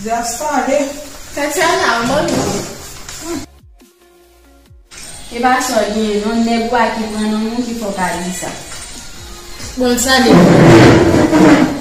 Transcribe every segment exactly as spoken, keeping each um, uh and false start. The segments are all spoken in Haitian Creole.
Just pale. Tatiana, w move. E pa sa w gen, non, nèg ou a ki pran nan men w ki fè w ka di sa. Bon, sa devan.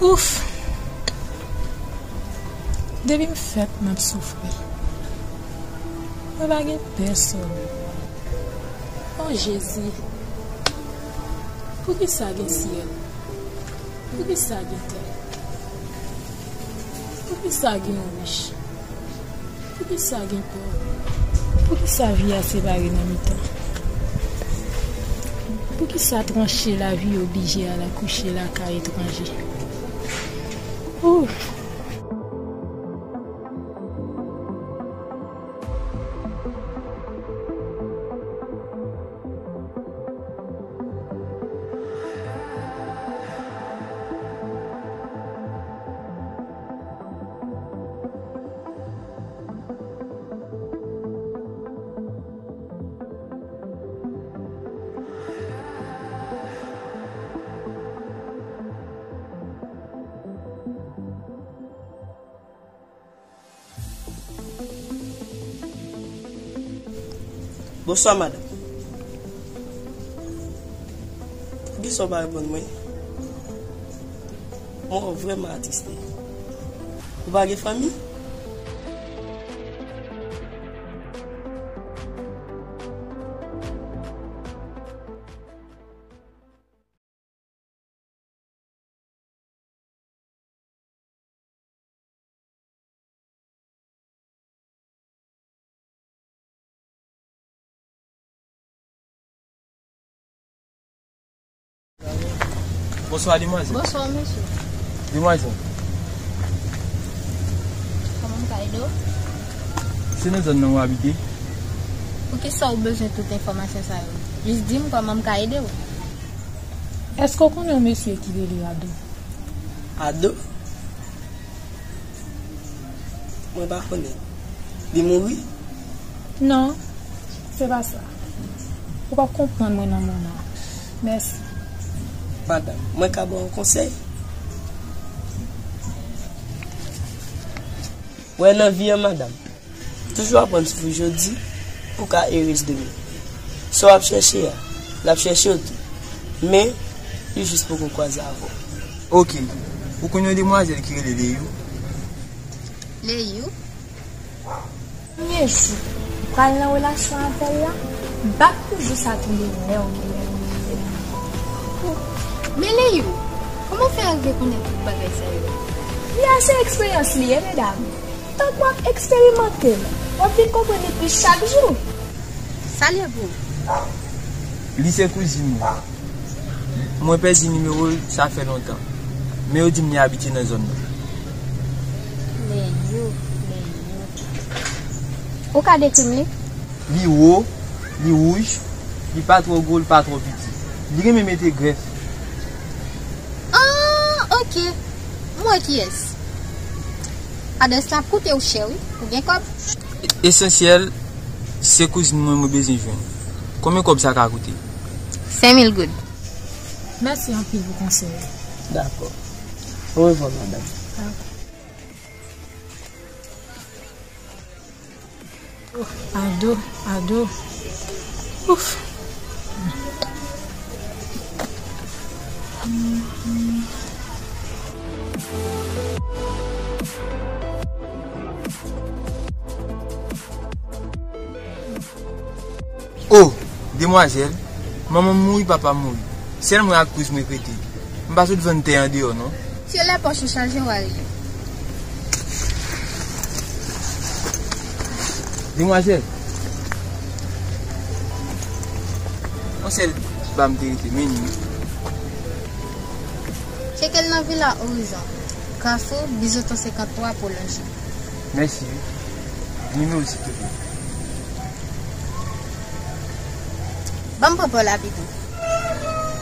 Ouf! Depi m fèt, m ap soufri. Mwen pa gen pèsonn. O Jezi, poukisa gen syèl? Poukisa gen tè? Poukisa gen wouj? Poukisa gen pòv? Poukisa vi a separe nan mitan? Poukisa tranche lavi oblije al akouche lakay etranje? Ouf! Bonswa, madanm. Poukisa w pa reponn mwen? Mwen vrèman atriste. Ou pa gen fanmi? Bonswa, demwazèl. Bonswa, mesye. Demwazèl. Kòman m ka ede w? Se nan zòn nan w abite? Poukisa w bezwen tout enfòmasyon sa yo? Jis di m kòman m ka ede w. Èske w konnen yon mesye ki rele Ado? Ado? Mwen pa konnen. Li mouri? Non, se pa sa. Ou p ap konprann mwen nan moman. Mèsi. Madanm, mwen ka ba w yon konsèy? Wè nan vi an, madanm. Toujou aprann soufri jodi pou w ka erez demen. Sa w ap chèche a, l ap chèche w tou. Men, li jis poko kwaze avè w. Oke. Ou konn yon demwazèl ki rele Leyou? Leyou? Premye jou ou pral nan relasyon avè l la, bat pou jou sa tonbe nèt. Men Leyou, kòman w fè rive konnen tout bagay sa yo? Li a se eksperyans li ye, medam. Tank w ap eksperimante l, w ap vin konprann li plis chak jou. Sa l ye pou ou? Li se kouzin mwen. Mwen pèdi nimewo l, sa fè lontan. Men yo di m li abite nan zòn nan. Leyou, Leyou. Ou ka dekri m li? Li wo, li wouj, li pa twò gwo, li pa twò piti. Li renmen mete grèf. Ah, oke. M wè kiyès. Adrès la ap koute w chè, wi. Ou gen kòb? Esansyèl, se kouzin mwen mwen bezwen jwenn. Konbyen kòb sa ka koute? Senk mil goud. Mèsi anpil pou konsèy ou. Dakò. Orevwa, madanm. Dakò. Ado, Ado. Ouf. O, demwazèl, manman m mouri, papa m mouri. Sèl mwen ak kouz mwen k rete. M pa sot vann tè an deyò, non. Se lè pòch ou chaje, w a rele. Demwazèl, yon sèl ba m te rete, men li. Tcheke l nan Vila Orizon, Kafou Bizoton senkanntwa pwolonje. Mèsi wi. Nimewo silvouplè. Ban m pran pa w la pito.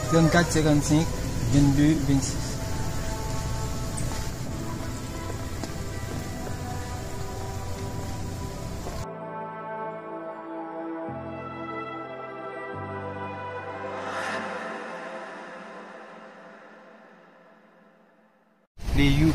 Trannkat senkannsenk vennde vennsis. Leyou.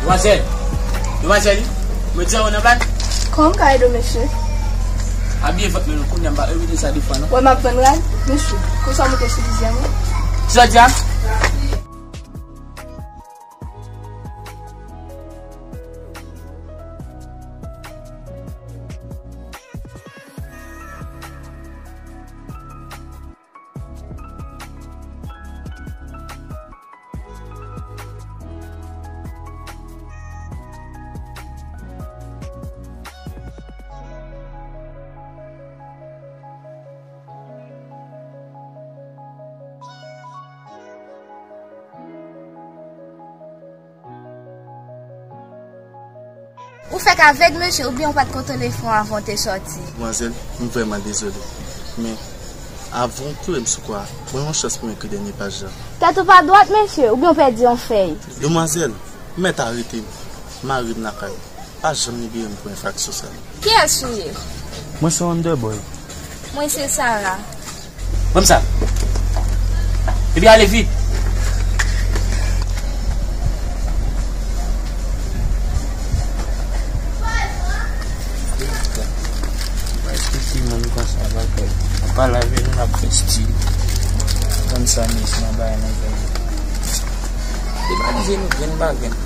Demwazèl, demwazèl, wi. Mwen di a ou nan bal. Kòman m ka ede w, mesye? Abiye vant mwen non, kounye a m pa repete sa de fwa non. Wè m ap vann rad, mesye. Konsa w moute sou dezyèm wi. Kisa w di a? Ou fèk avèg, mesye, oubyen ou pa t kontwole fon avan w te sòti? Demwazèl, m vrèman dezole. Men, avan w kouye m sou kwa a, ban m yon chans pou m ekri dènye paj la. Tèt ou pa dwat, mesye, oubyen w pèdi yon fèy? Demwazèl, ou mèt arete m. Mari m lakay ou. Pa janm libere m pou enfraksyon sa yo. Kiyès ou ye? Mwen se Wonderboy. Mwen se Sara. Ban m sa. Epi ale vit. Mwen esplike moun konsa bagay. N ap pale avè nou, n ap fè stil. Konn sa, mesye, nan bagay nan zòn. Demarize nou grenn pa grenn.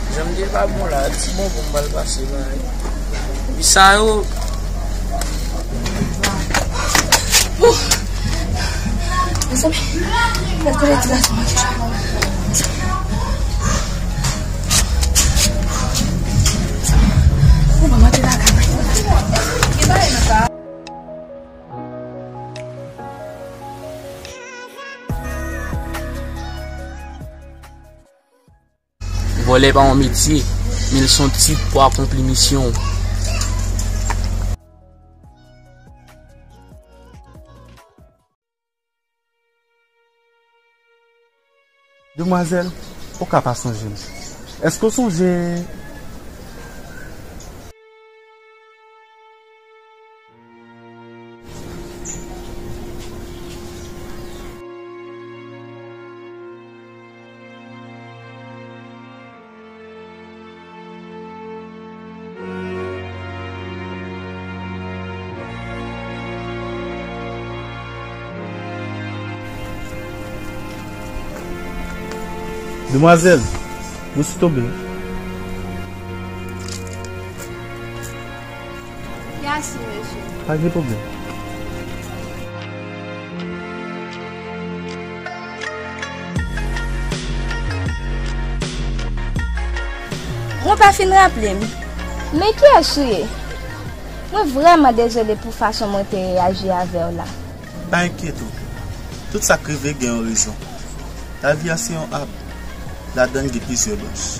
Jan m te pa bon la, ti bonbon m pral pase la. Epi sa yo. Mezanmi, mwen konnen ti gason manje. Ou pa manje lakay mwen. Vòlè pa yon metye, men l s on tit pou akonpli misyon w. Demwazèl, ou ka pa sonje m. Èske w sonje? Demwazèl, nou sou tonbe. Mèsi, mesye. Pa gen pwoblèm. Mwen pa fin raple m. Men kiyès ou ye? Mwen vrèman dezole pou fason mwen te reyaji avè w la. Pa enkyete w. Tout sa k rive gen yon rezon. Lavi a se yon ab. Ladan l gen plizyè branch.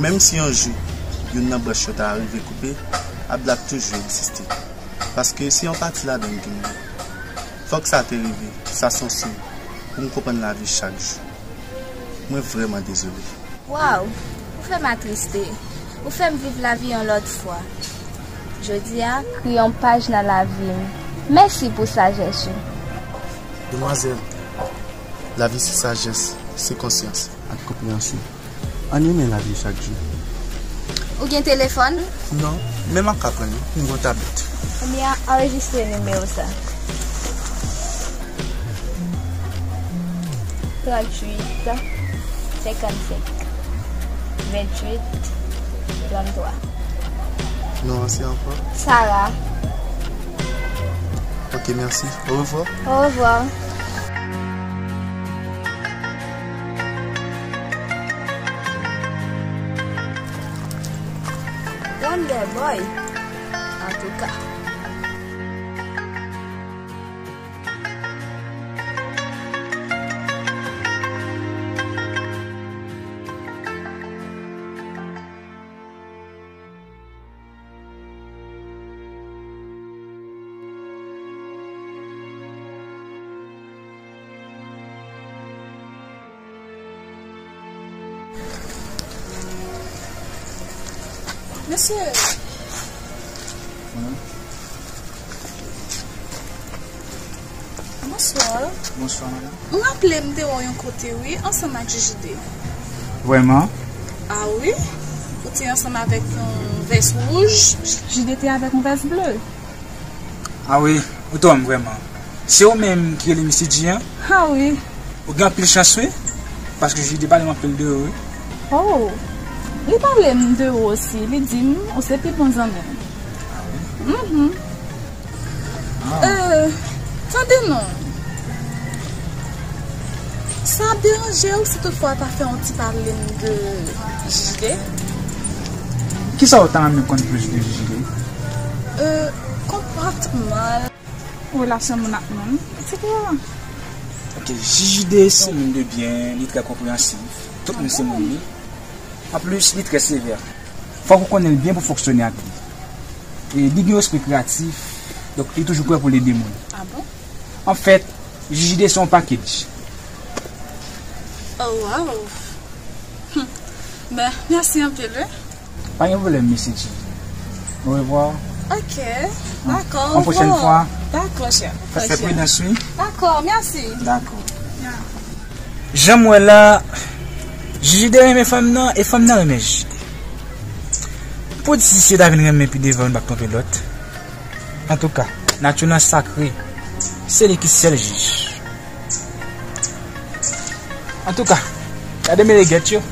Menm si yon jou, youn nan branch yo ta rive koupe, ab la ap toujou egziste. Paske se yon pati ladan l ki mouri. Fòk sa te rive, sa s on siy pou m konprann lavi chak jou. Mwen vrèman dezole. Waw, ou fè m atriste. Ou fè m viv lavi yon lòt fwa. Jodi a, ekri yon paj nan lavi m. Mèsi pou sajès ou. Demwazèl, lavi se sajès, se konsyans ak konpreyansyon. Ann renmen lavi chak jou. Ou gen telefòn? Non, men m ap ka pran li. M gen yon tablèt. Ebyen, anrejistre nimewo sa. Tranntuit, senkannsenk, venntuit, tranntwa. Non an se ankò? Sara. Ok, mèsi. Orevwa. Orevwa. Wonder Boy. Antouka. Mesye. Bonswa. Bonswa, madanm. M raple m te wè w yon kote, wi, ansanm ak Jijide. Vrèman? A wi. Ou te ansanm avèk yon vès wouj. Jijide te avèk yon vès ble. A wi, ou tò m vrèman. Se ou menm ki rele misye Dji an? A wi. Ou gen anpil chans wi, paske Jijide pale m anpil de ou wi. Oh, li pale m de ou osi, li di m ou se pi bon zanmi m. A wi? Mhm. Ah. Euh, tande non. Sa ap deranje w si toutfwa w ta fè yon ti pale m de Jijide? Kisa w ta renmen konn plis de Jijide? Euh, konpòtman l, relasyon moun ak moun, et cetera. Ok, Jijide se moun de byen, li trè konpreyansif. Tout moun se moun li. Anplis, li trè sevè. Fòk ou konnen l byen pou fonksyone ak li. E li gen yon espri kreyatif, donk li toujou prè pou l ede moun. Ah bon? Anfèt, Jijide se yon package. Oh, wow. Hmm. Ben, mèsi anpil, wi. Pa gen pwoblèm, mesye Jijide. Orevwa. Ok, dakò. Yon pwochèn fwa. Dakò, chè. Fè, fè pridans, wi. Dakò, mèsi. Dakò. Jan m wè la, Jijide renmen fanm nan e fanm nan renmen Jijide. Pou di si yo ta vin renmen pi devan, youn p ap twonpe lòt. Antouka, nati w lan sakre. Se li ki sèl jij. Antouka, gade melegèt yo.